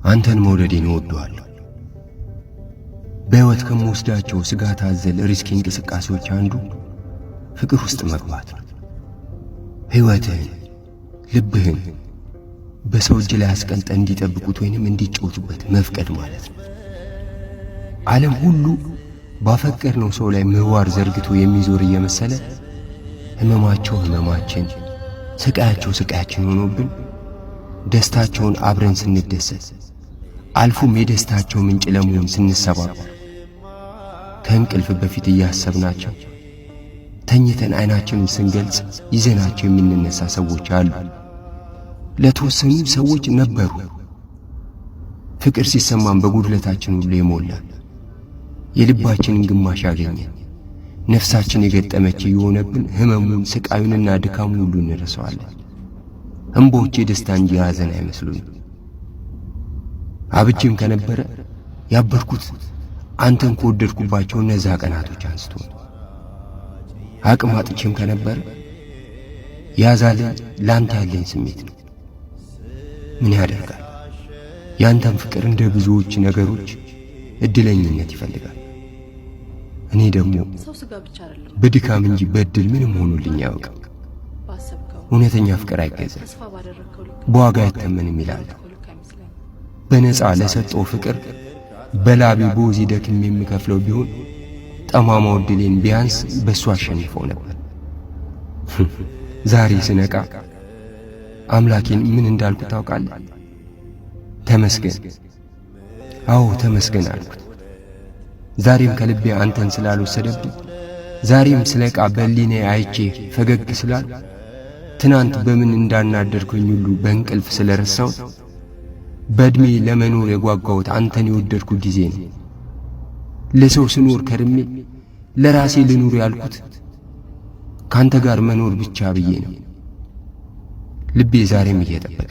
አንተን መውደዴን እወደዋለሁ። በሕይወት ከምወስዳቸው ስጋት አዘል risky እንቅስቃሴዎች አንዱ ፍቅር ውስጥ መግባት ነው። ሕይወትህን፣ ልብህን በሰው እጅ ላይ አስቀምጠ እንዲጠብቁት ወይንም እንዲጫወቱበት መፍቀድ ማለት ነው። ዓለም ሁሉ ባፈቀርነው ሰው ላይ ምህዋር ዘርግቶ የሚዞር እየመሰለ ሕመማቸው ሕመማችን፣ ስቃያቸው ስቃያችን ሆኖብን ደስታቸውን አብረን ስንደሰት፣ አልፎም የደስታቸው ምንጭ ለመሆን ስንሰባበር፣ ከእንቅልፍ በፊት እያሰብናቸው ተኝተን አይናችንን ስንገልጽ ይዘናቸው የምንነሳ ሰዎች አሉ። ለተወሰኑ ሰዎች ነበሩ። ፍቅር ሲሰማን በጉድለታችን ሁሉ የሞላን፣ የልባችንን ግማሽ ያገኘን፣ ነፍሳችን የገጠመች የሆነብን ህመሙን፣ ስቃዩንና ድካሙን ሁሉ እንረሳዋለን። እንባዎቼ የደስታ እንጂ የሐዘን አይመስሉንም። አብጄም ከነበረ ያበድኩት አንተን ከወደድኩባቸው እነዛ ቀናቶች አንስቶ ነው። አቅም አጥቼም ከነበረ ያዛለኝ ላንተ ያለኝ ስሜት ነው። ምን ያደርጋል፣ ያንተን ፍቅር እንደ ብዙዎች ነገሮች እድለኝነት ይፈልጋል። እኔ ደግሞ ሰው ስጋ ብቻ አይደለም። በድካም እንጂ በእድል ምንም ሆኖልኝ አያውቅም። ባሰብከው እውነተኛ ፍቅር አይገዛም፣ ተስፋ ባደረግከው ልክ በዋጋ አይተመንም ይላሉ። ልክ አይመስለኝም። በነፃ ለሰጠው ፍቅር በላቤ በወዜ ደክሜ የምከፍለው ቢሆን ጠማማው እድሌን ቢያንስ በእሱ አሸንፈው ነበር። ዛሬ ስነቃ አምላኬን ምን እንዳልኩ ታውቃለህ? ተመስገን፣ አዎ ተመስገን አልኩት። ዛሬም ከልቤ አንተን ስላልወሰደብኝ፣ ዛሬም ስነቃ በሕሊናዬ አይቼ ፈገግ ስላል፣ ትናንት በምን እንዳናደርኩኝ ሁሉ በእንቅልፍ ስለረሳሁት፣ በዕድሜ ለመኖር የጓጓሁት አንተን የወደድኩ ጊዜ ነው። ለሰው ስኖር ከርሜ ለራሴ ልኑር ያልኩት ካንተ ጋር መኖር ብቻ ብዬ ነው። ልቤ ዛሬም እየጠበቀ